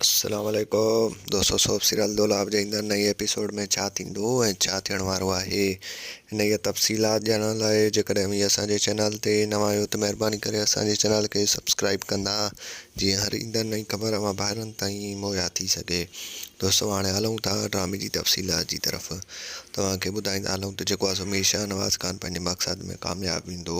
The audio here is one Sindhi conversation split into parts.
السلام عليڪم دوستو سوپ سيريل دولاب جي ايندڙ نئين ايپيسوڊ ۾ ڇا ٿيندو ۽ ڇا ٿيڻ وارو آهي انهيء تفصيلات ڄاڻڻ لاء جيڪڏهن اوهين اسان جي چينل تي نوان آهيو ته مهرباني ڪري اسان جي چينل کي سبسڪرائب ڪندا جيئن هر ايندڙ نئين خبر اوهان ڀائرن تائين مهيا ٿي سگهي دوستو هاڻي هلون ٿا ڊرامي جي تفصيلات جي طرف توهان کي ٻڌائيندا هلون ته جيڪو آهي سو مير شاهنواز خان پنهنجي مقصد ۾ ڪامياب ويندو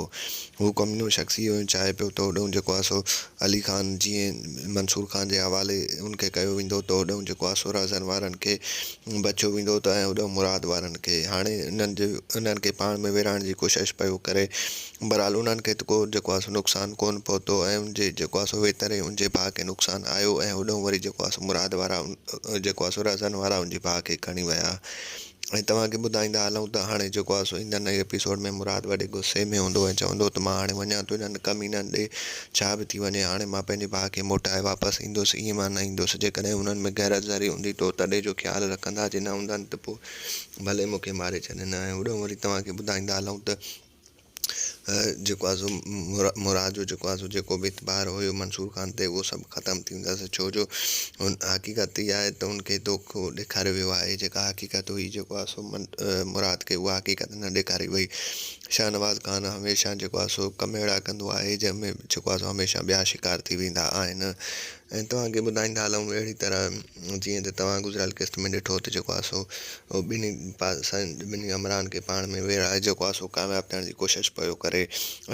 هو ڪمينو شخص اهو چاهي پيو ته هوڏهون جيڪو آهي سو علي خان جيئن منصور خان جي حوالي ان کي ڪيو ويندو ته هوڏهون جيڪو آهي سو رهزن وارن کي بچيو ويندو ته ۽ هوڏهون مراد وارن کي هاڻي انهن جي انهن کي پاڻ ۾ ويڙهائڻ جي ڪوشش پيو ڪري بهرحال انهن کي ته ڪو جيڪو آهي سو نقصان ڪونه پهتو ۽ ان جي جيڪو آهي سو ويتر ئي ان جي ڀاء کي نقصان آيو ۽ هوڏهون وري جيڪو آهي سو مراد وارا جيڪو آهي سو رهزن وارا ان جي ڀاء کي کڻي ويا. ۽ توهان کي ٻڌائيندا هلون ته هاڻي جيڪو آهي سو ايندڙ نئين ايپيسوڊ ۾ مراد وڏي غصي ۾ هوندو ۽ چوندو ته مان هاڻي وڃان ٿو انهن ڪمينن ڏي ڇا به ٿي وڃي هاڻي مان پنهنجي ڀاء کي موٽائي واپس ايندس ائين مان نه ايندس جيڪڏهن انهن ۾ غيرت ذري هوندي ته تڏي جو خيال رکندا جي نه هوندن ته پوء ڀلي مون کي ماري ڇڏين ۽ هوڏانهن وري توهان کي ٻڌائيندا هلون ته جيڪو آهي سو مراد جو جيڪو آهي سو جيڪو به اعتبار هيو منصور خان تي اهو سڀ ختم ٿي ويندس ڇو جو هن حقيقت اها آهي ته هن کي دوکو ڏيکاريو ويو آهي جيڪا حقيقت هئي جيڪو آهي سو مراد کي اها حقيقت نه ڏيکاري وئي شاهنواز خان هميشه جيڪو آهي سو ڪم اهڙا ڪندو آهي جنهن ۾ جيڪو آهي سو هميشه ٻيا شڪار ٿي ويندا آهن ۽ توهان کي ٻڌائيندا هلون اهڙي طرح جيئن ته توهان گذريل قسط ۾ ڏٺو ته جيڪو آهي سو ٻنهي پاسن ٻنهي همراهن کي پاڻ ۾ ويڙهائي جيڪو آهي سو ڪامياب ٿيڻ جي ڪوشش پيو ڪري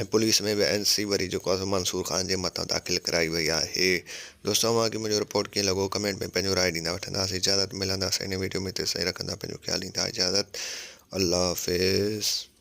۽ پوليس ۾ به اين سي وري جيڪو آهي سو منصور خان جي مٿان داخل ڪرائي وئي آهي دوستو اوهان کي منهنجو رپورٽ ڪيئن لڳو ڪمينٽ ۾ پنهنجو راء ڏيندا وٺنداسين اجازت ملنداسين ان ويڊيو ۾ تيستائين رکندا پنهنجو خيال ڏيندا اجازت الله حافظ.